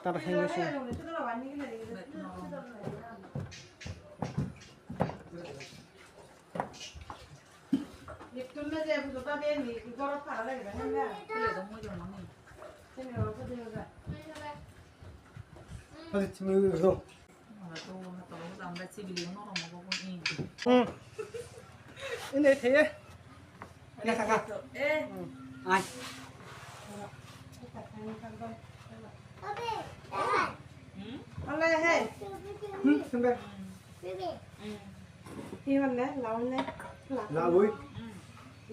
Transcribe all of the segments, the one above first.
Ini thei e. Ini kaka. Ai. ลาวุ้ย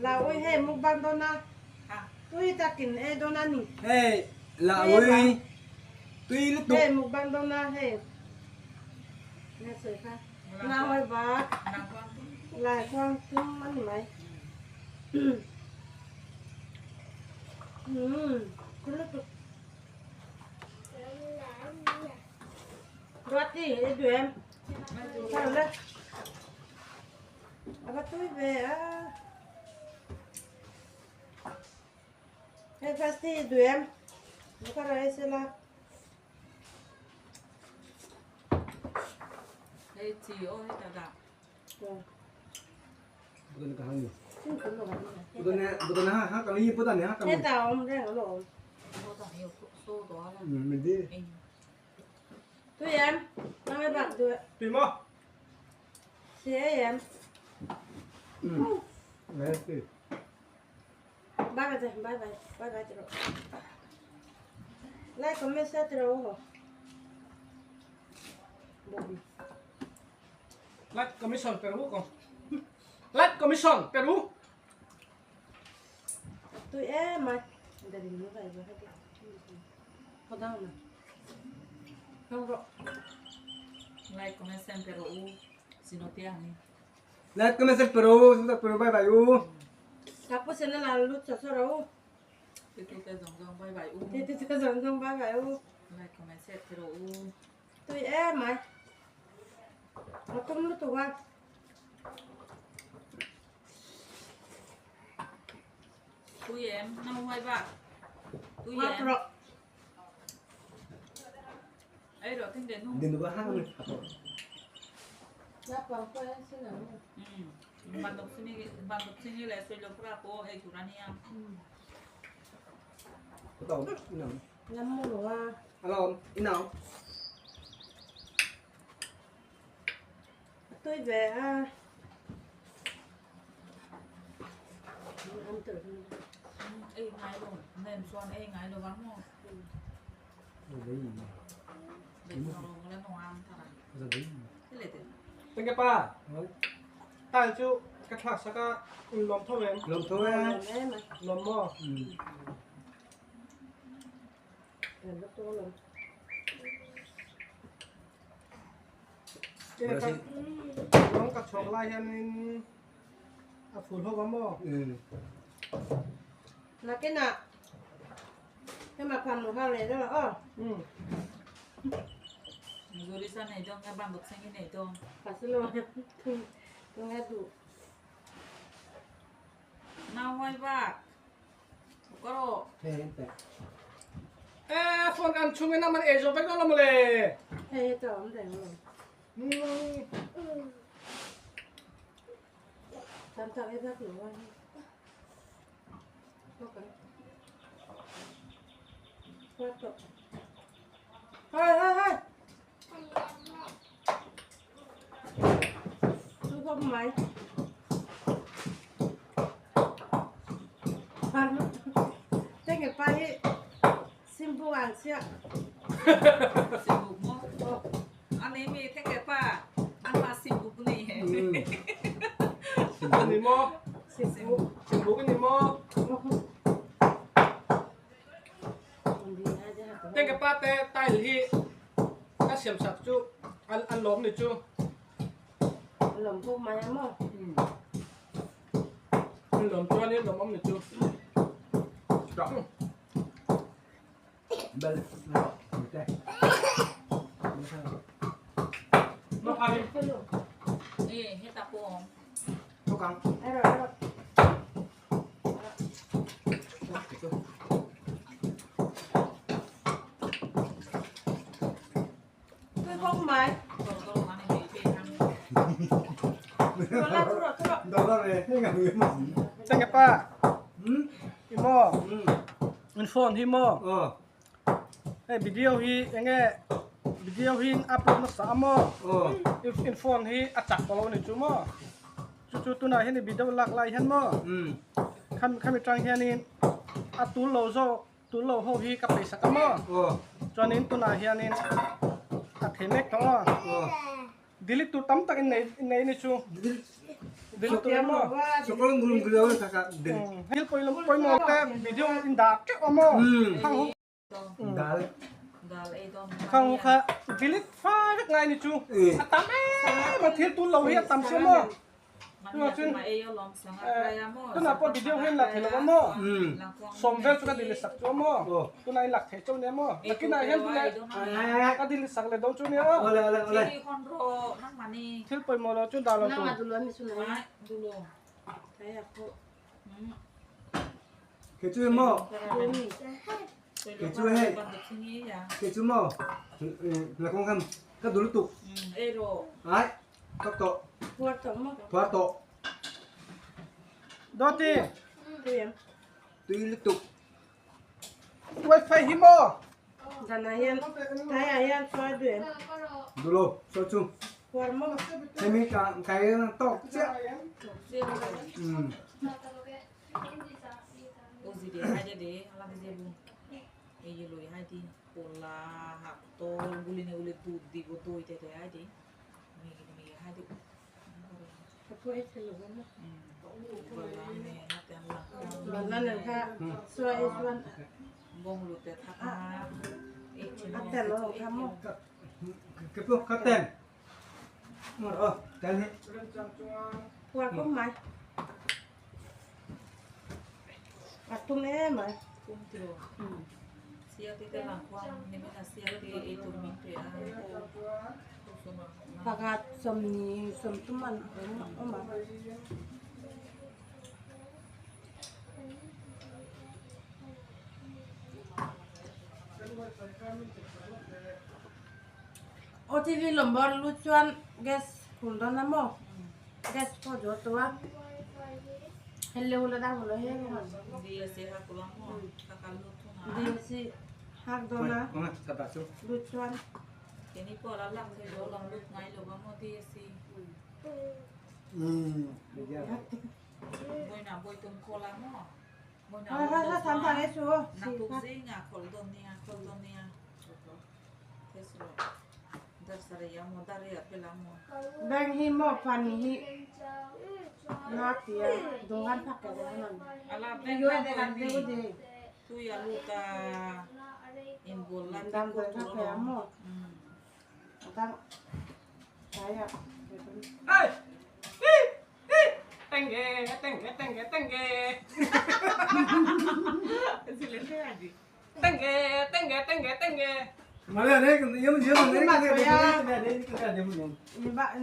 ลาอุ้ยให้มุกบ้านโดนาตุ้ยตะกินเอโดนานี่ เฮ้ยลาวุ้ยตุยลุตุ เฮ้มุกบ้านโดนาเฮ้น่าสวยค่ะน้าไว้บ้าลายควางทุ่มมันไหมอืมคุณลูกรถดิเอดูเอ็มใช่เลยเอาตุ้ยไปอ่ะ Hey, pasti duem. Bukan rasa lah. บุตรกหังอยู่บุตรเนี่ยบุตรนะฮะกังนี้บุตรเนี่ยฮะกัง Hey, tao om reng lo. อืมมันดี Tu em, nama bak tu. ตุยมั้ Si em. อืมแม่สิ Bye bye bye bye bye bye terus. Like comment share terus. Bobby. ไลค์คอมมิชชั่นเปรูก่อนไลค์คอมมิชชั่นเปรู Tu em mà. Dari mana bye bye. Kau tahu mana? Kau kok. Like, comment, pero u, si no te ani. แล้วก็ไม่เสร็จเปรูเปรูบายบายอู Tapos ini lalu sosoro. Te te zong zong bye bye u. Titi titi zong zong bye bye u. Like, comment, pero u. Tôi em mày. Nó tung nó tụ qua. Tu em, no hoài bạc. Tu Hoa em. pro. Ấy rồi thêm đến không? เดินดูว่าห้างมัน Dạ bảo quên xin lỗi. Ừ. Bạn đọc xin đi, bạn đọc xin đi lại xoay lục ra cô hay chủ ra nha. ต่ออีหนอง Năm mua đồ à. อารมณ์อีหนอง Tôi về à. Ăn thử. Ê ngay rồi, nên xoan ê ngay rồi vắng không? เฮ้ย Để cho nó lên nó ăn thật à. จะดี Thế lại thế. ตั้งแกป้าตายจูกระถางสักอุ่นลมเท่าไหร่ ลมตัวแม่ Em mà. ลมมั่ อืม Nó to lắm. เนี่ยครับน้องกระชอกไล่ยันอ่ะฝุ่นหัวมั่ว อืม Là cái nọ. Cái mà phần một hàng này đó là ơ. อืม Rồi đi sang này cho nghe bạn đọc xin cái này cho. Phải xin lỗi. Tôi nghe đủ. Nào hoài bạc. Có đồ. เฮ้ยแต่ เอ๊ะฟอนกันชุงกันน้ำมันเอจไปก็ลมเลย Hey, tao không rảnh rồi. อืม Tạm tạm em bác đủ anh. Ok. Phát độ. Hey, hey, hey. Tôi không máy. Phát mất. Thế người bay xin vô hàng chưa? Xin bục mô. Anh ấy mi thế cái pa. Anh mà xin bục này. อืม อันนี้มั่ว Xin vô. สิบบุกอันนี้มั่ว ตั้งแกป้าแต่ตายที่ถ้าเสียมสักจูอันอันล้มนี่จู Lồng cô máy mà. อืมอันล้มตัวนี้ล้มอ้อมนี่จู จอกเบลแต่ มาพาไป Ê, hết tao cô không? ทุกครั้ง Đây rồi, đây rồi. Tengge pa i maw in phone hi maw hei video hi enge video hi in upload nasa a maw in phone hi a chak tawh lo a ni chu maw chu chu tunah hian i video lak lai hian maw khami tang hianin a tul lo zawk. Tul lo ho hi ka peisak a maw? Chuanin tunah hianin a thei mek tawh a. Delete tur tam tak in nei in nei ni chu. Delete tur emaw? Thil pawimawh te video in dah teuh a maw? Khang ho khang ho kha delete fai vek ngai ni chu. A tam em a thil tul lo hi a tam si a maw? Tunah pawh video hian lak thei lo a maw? Sawm vel chu ka delete sak chu a maw? Tunah in lak thei chauh nia maw? Nakinah hian tunah ka delete sak leh dawn chu nia aw. Thil pawimawh lo chu dah lo tur. Phuar tawh. Dawti. Tui lutuk. Wifi hi maw? Zanah hian tlaiah hian sawi duh em? Duh lo, sawi chu. Phuar maw? Hemi ka kai tawk chiah. Pakhat sawmni sawmthum an awm a. OTV number lu chuan gas khun dawn a maw gas pawh zawh tawh a hak dawn a lu chuan. Bank hi maw fund hi na tia dawhkan phak ka deuh a Damdawi kha pe ang maw? A dang tlaiah pe dawn. Hey! Tengge, tengge, tengge, tengge. Tengge, tengge, tengge, tengge.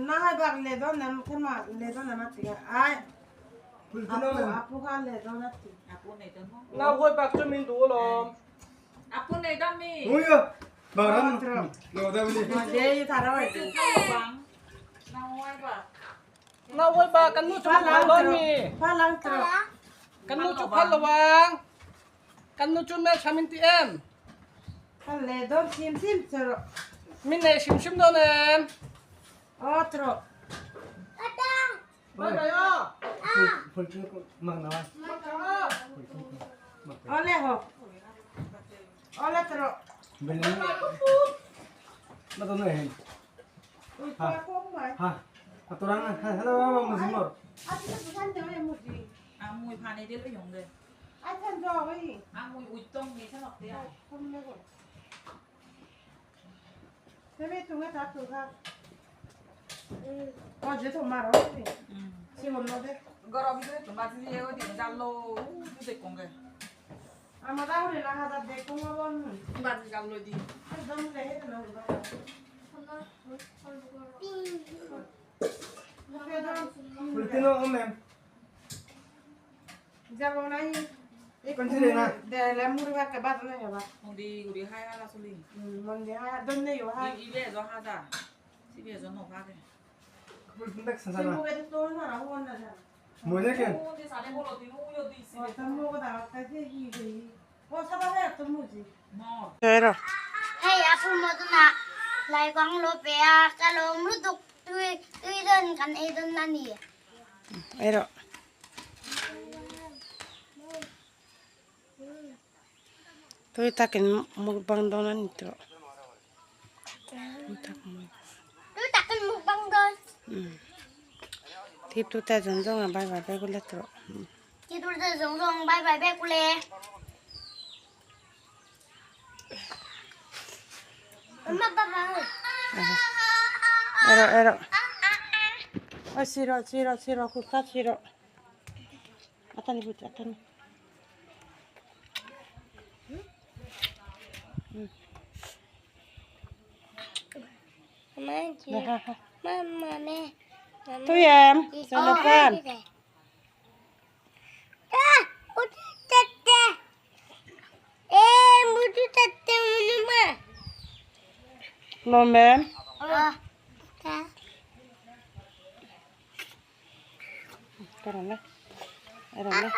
Na hai bak le dawn em kha ma le dawn em a ti a ai apu apu kha le dawn a ti. Nau hawi bak chu min duh alawm. Nau hawi bak kan nu chu phal dawn mi. Kan nu chu phal lo ang. Kan nu chu hmeltha min ti em? Kan leh dawn hrim hrim che rawh. Min nei hrim hrim dawn em? Aw ti rawh. Bye bye aw. Aw le haw. Aw le ti rawh. Ui tua kawng mai. Hei a pu maw tunah Laikang lo pe a, ka lawm lutuk tui tui dawn kan ei dawn a ni. Ei rawh. Tui takin mukbang dawn a ni tawh. Tui tak Tui takin mukbang dawn. Thip tu te zawng zawng a bye bye vek ule tawh. Thip tu te zawng zawng bye bye vek ule. Ei rawh ei rawh. Oi si rawh si rawh si rawh kut kha si rawh. Atani put atani. Tui em, Jonathan. Lawm em? Ka rawn la. A rawn la.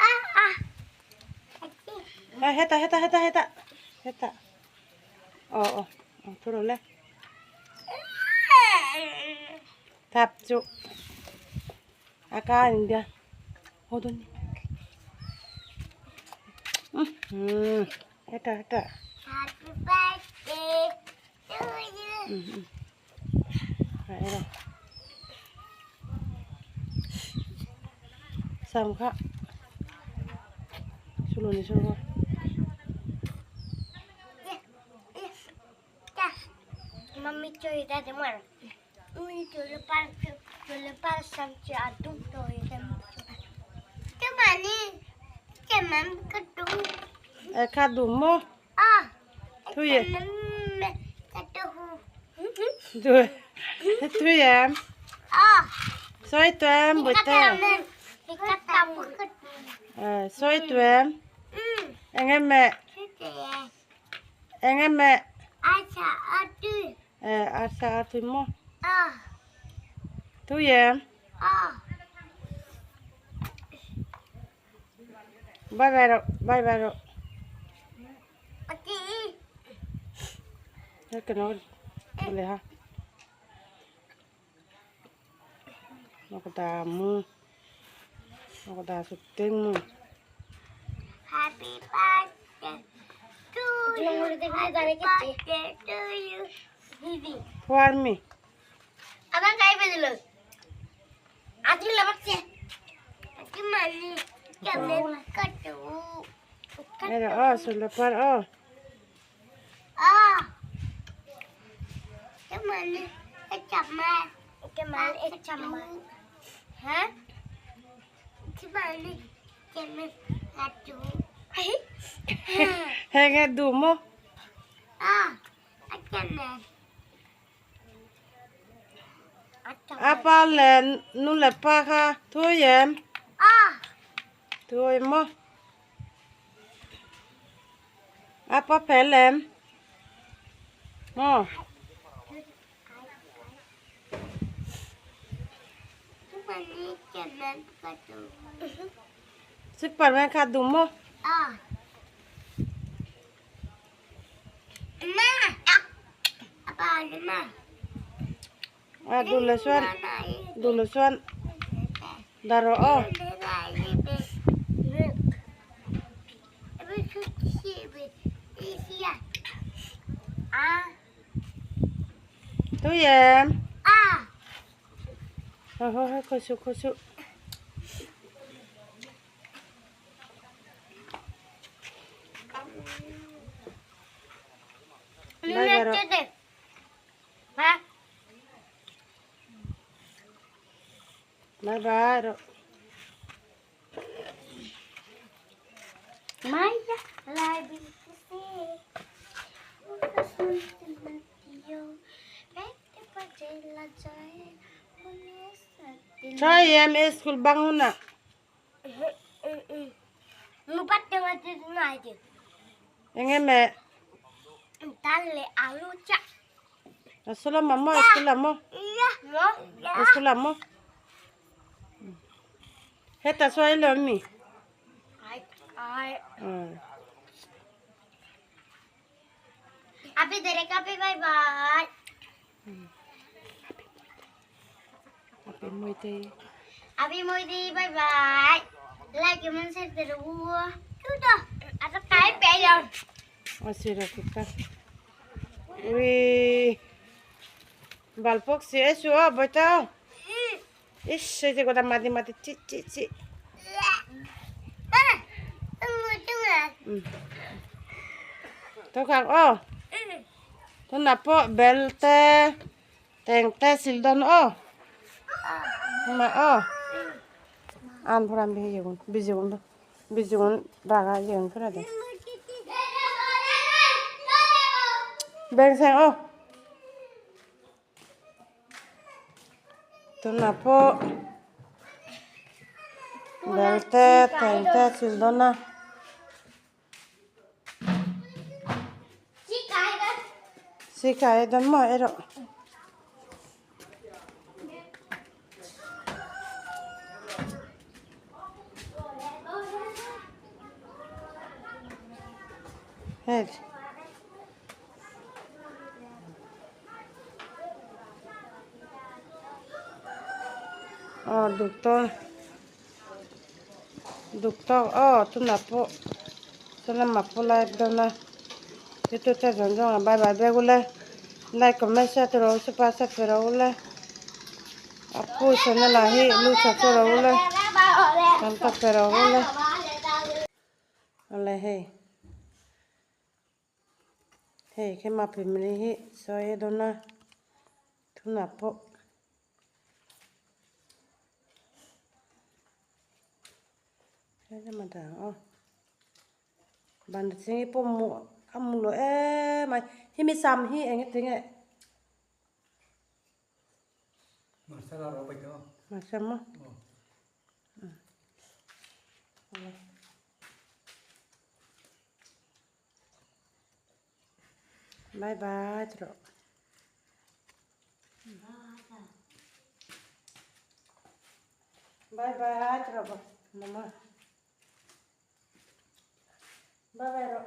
A heta heta heta heta. Heta. Aw aw. Aw thu rawn la. Thap chu. A ka in bia. Haw dawn ni. Heta heta. Happy birthday to you. Sam kha suloni sulgo Mami chơi ra thế mà Ui chơi le par chơi le par sam chơi à đúng rồi Cái mà đi cái mà cái đúng e kha du mo à Thui ye. Cái đúng Thui thui em à soi tu em bữa ta soi tu em anh em mẹ anh em mẹ asa thui mo thui em bye bye rồi bye bye rồi cái nó boleh ha nó có ta mu nó có ta sụp tinh mu Happy birthday to you. Happy birthday to you. Didi. For me আমার গাই বেদিল আজকে লাগাচ্ছে আজকে মানি কেমন কাটু Mira, oh, se le par, oh. Ah. কেমন চামা কেমন চামা হ্যাঁ কি কেমন কাটু Hege du mo. Ah, কেমন Apa le nu le pa kha thui em. Ah. Thui mo. Apa phe lem. Mo. Sik par me kha du mo. Ah. Ma. Apa ma? Ah du le suan. Du le suan. Daro oh. Thui em. Ah. Thôi thôi thôi khôi su khôi su. Bye bye rồi. Bye bye rồi. Maya, lai Try em school bang huna. Enge meh? Saw lamah maw school ah maw? School ah maw? Hetah saw i lo mi? Api Moite. Api Moite bye bye. Like comment share pero chuta. Ata kai pe ya. Asira kuka. Ui. Balpok si esu o boita. Ish se kota mati mati chi chi chi. To khang o. To na po bel te teng te sil don o. Ma o. An puram bi yegun bijigun bijigun raga yegun pura de. Beng seng o. To na po bel te teng te sil don na. Sikai don mo ero. Hey. Oh, doktor. Doktor, oh, tu na po. Selamat pula dona. Itu te zong bye bye begule. Like comment share tro super share pero ule. Apu channel hi lu cha tro ule. Kanta pero ule. Ole hey. Hey, ke ma family hi so e dona. Tu na po. Thế mà thằng bàn sinh po mu amu lo e mai hi mi sam hi eng ting e Masala ro pa cho. Ma sam mo. Bye bye tro. Bye bye tro mama. Bye bye ro.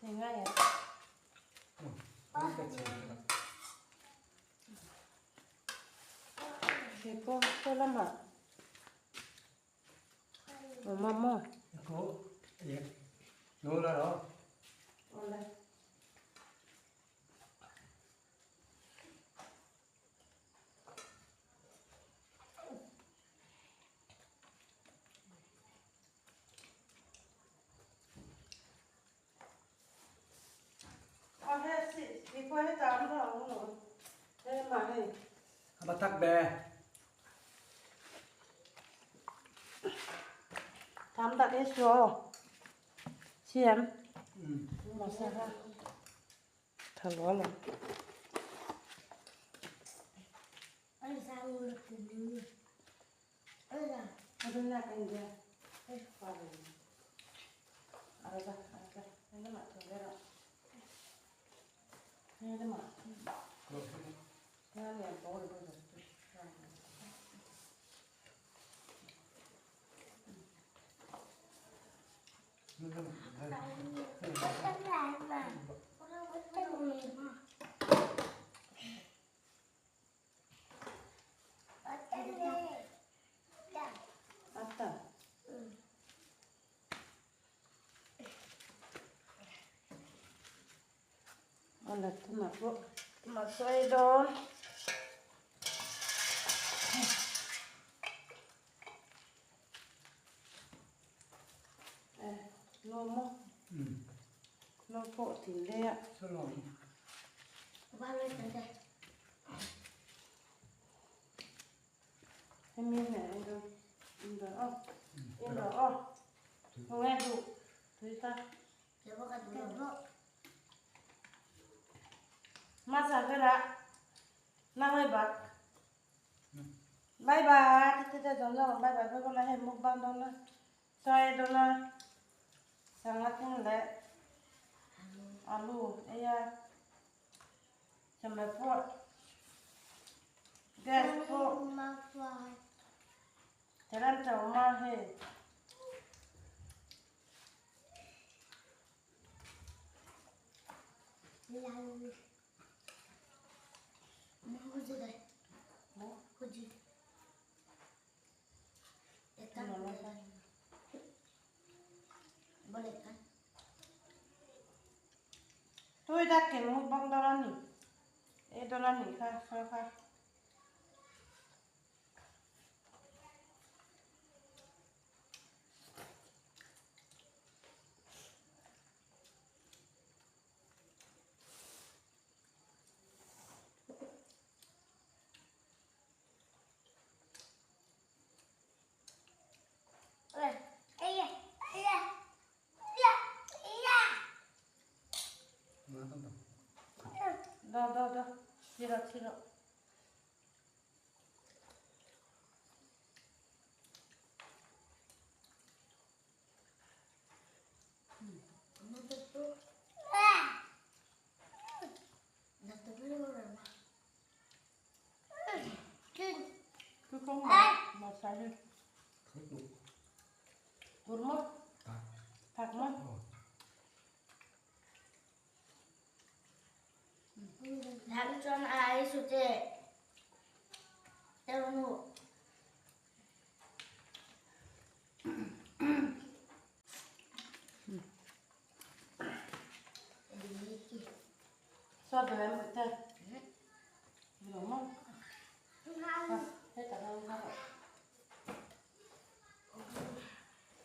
Singa ya. Ko lama. Mama. Ko ye. No la ro. Hola. Oh, he si si ko he ta no no. He ma he. Batak be. Tham tak e so. Siam. Masara. Thalo lo. Aduna kan dia. Eh, pa. Arada, arada. Ini mak tu lero. Ini mak. Ini yang bol bol. Atta. Hola, tu ma po. Masai don. Eh, no mo. No po tin le ya. Solo. Em mi ne don. In rawh aw. In rawh aw. Khawnge duh tui ta. Masa berah nangoi bak. Bye bye. Tete te zawng zawng bye bye vek awm a hei mukbang dawn a chaw ei dawn a sangha thing leh alu ei a chawhmeh pawh gas pawh theran tha awm a hei. Tôi đã kiếm một băng đó là nỉ Ê đó là nỉ kha, sao kha Đó, đó, đó. Chiro, chiro. Cứ không mà sai đi. Cút mất. Thạc mất. 남편 아이 소재 때로는 Sao tụi em bị thế? Đúng không? Hết cả không không?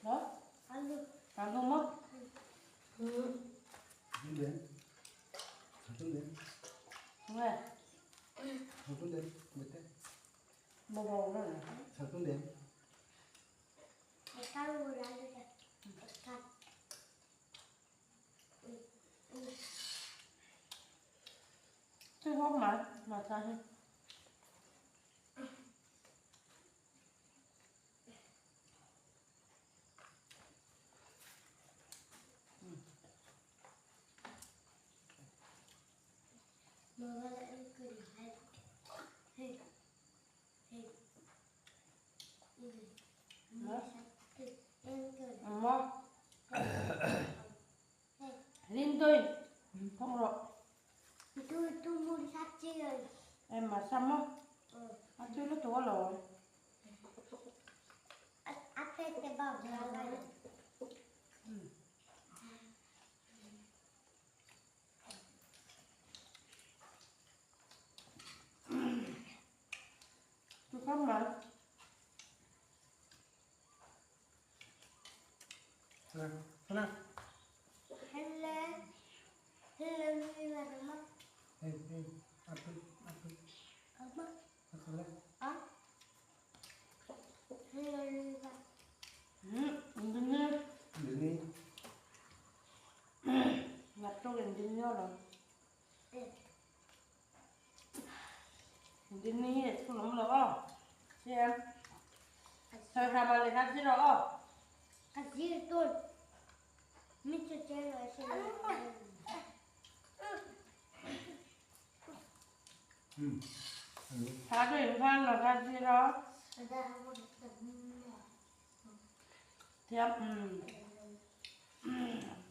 Đó. Ăn không mất? Nghe. Bồ bồ nữa này. Chứ không mà, mà sao hết? 엄마. 린도이. không Em mà xăm á. À tôi nó tổ rồi. Tôi không mà. Thiệp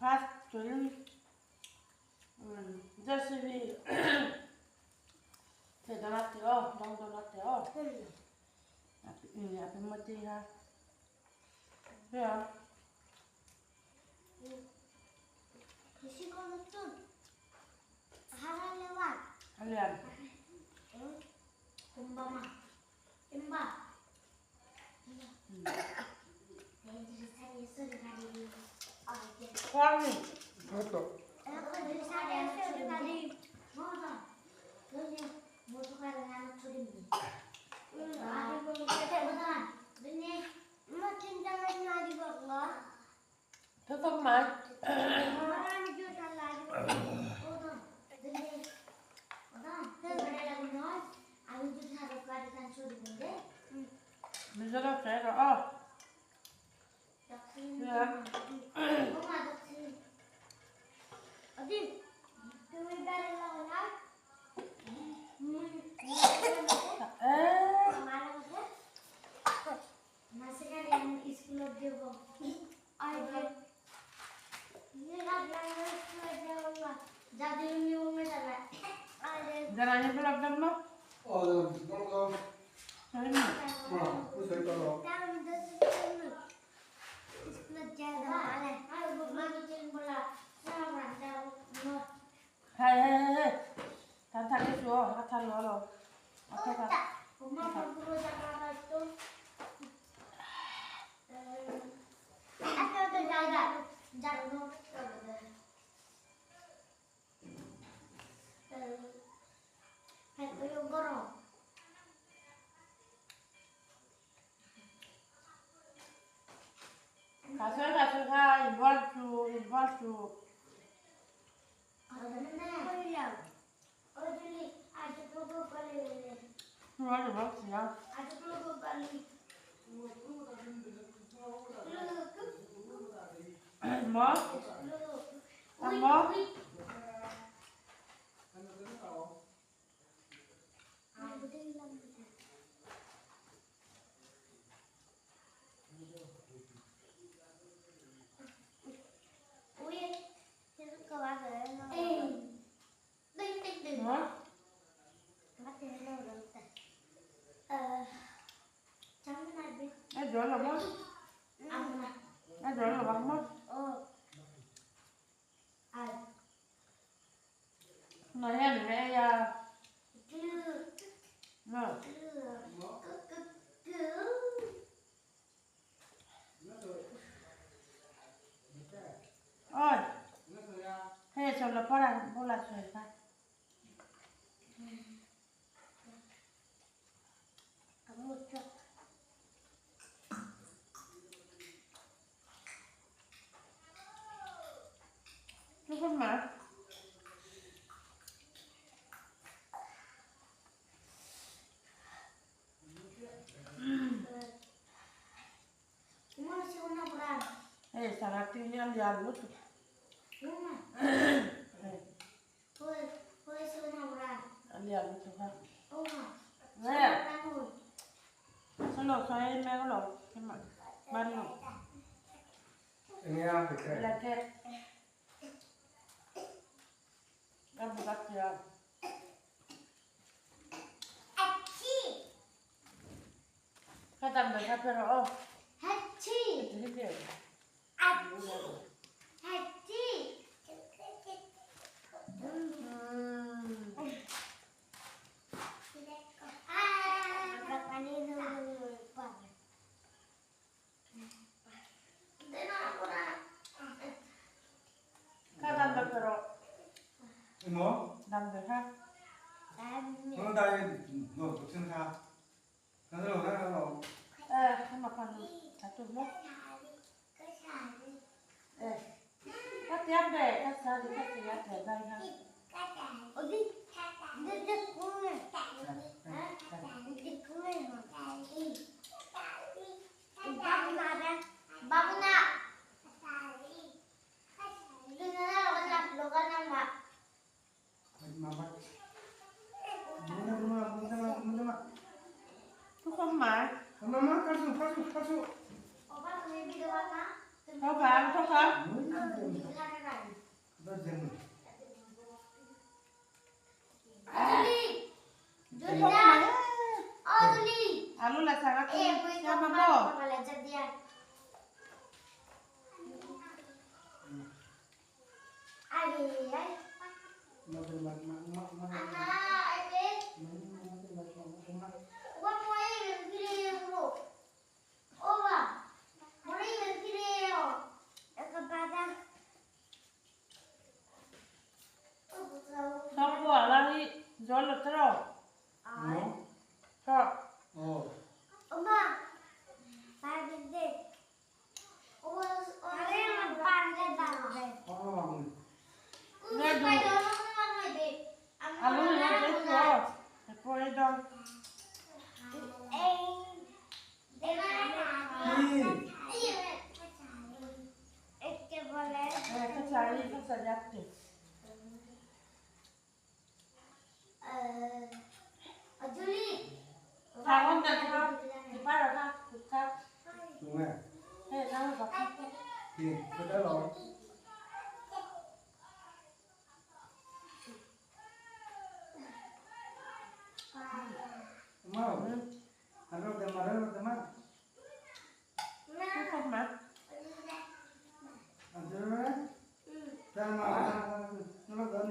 phát tuyến recipe thì đó là tiêu đông đó là tiêu nhà bên mất đi ha thấy không? Liền khoan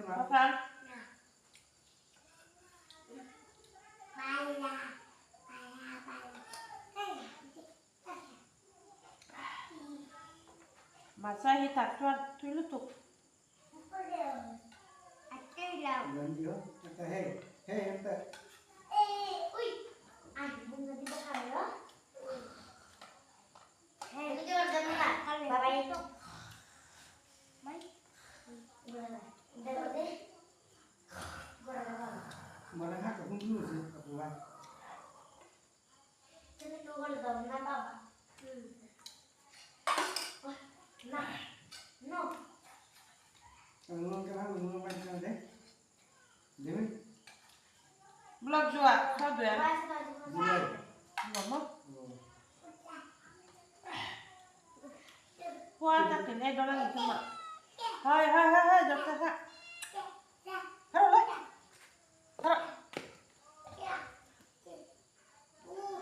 Khó khăn. Mà sai hi tak chuan tui lutuk. Blog jua, sao duyên? Ngomong. Hoa ta kín em đó là gì không ạ? Hai hai hai hai, giọt ta ha. Tharo lại. Tharo.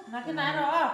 Nói cái này rồi.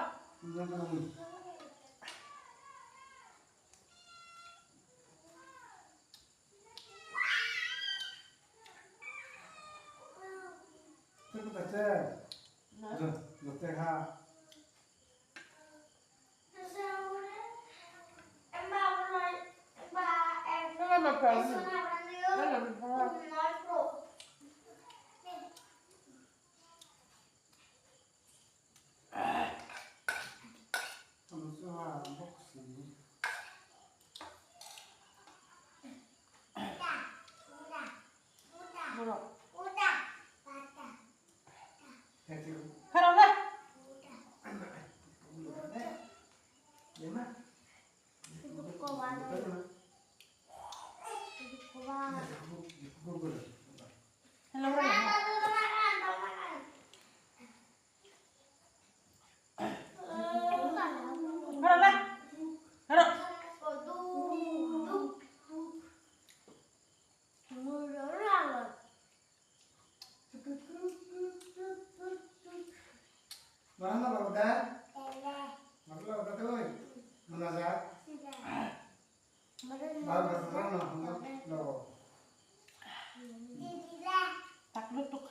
Tak lutuk.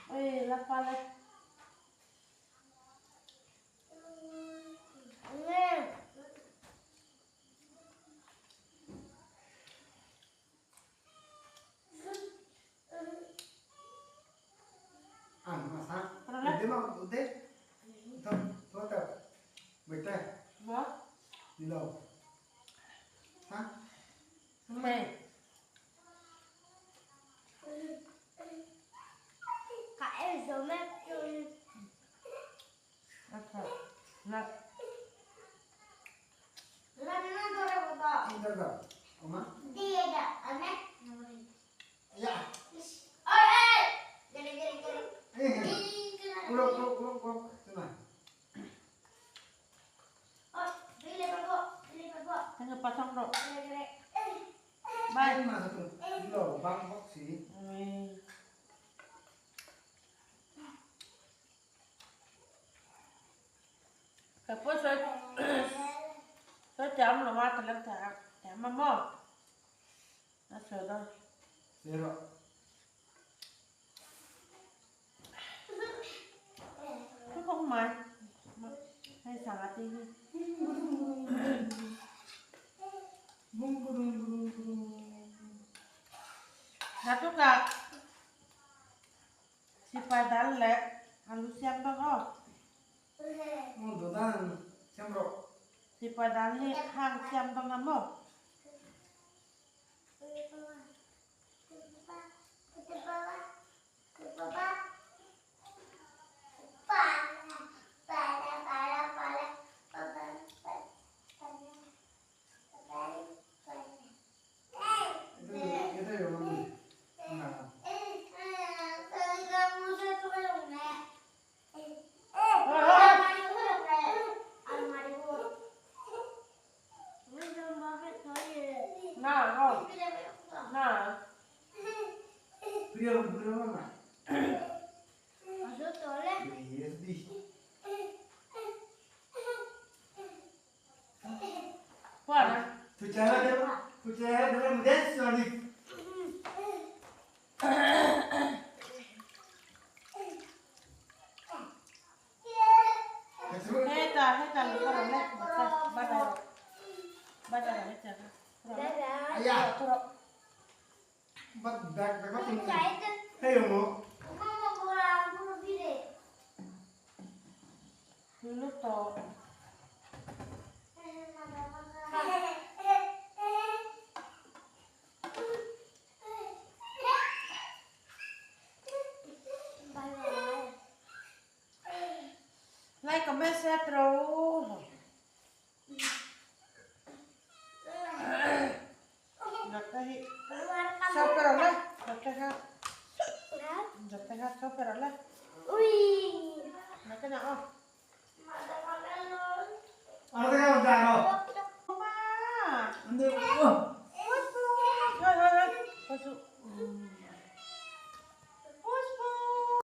Oi, la pala. Chấm là hoa thật lắm thả chấm mà mò nó sửa thôi rồi cứ không mà hay xả tí là tất cả chỉ phải đắn lẹ ăn lúc xem đó không đồ đan xem rồi thì phải đắn lẹ hàng xem đó lắm không Hetah hetah lo kha rawh le bye bye rawh bye bye rawh hetiang kha rawh rawh. Like comment share tro.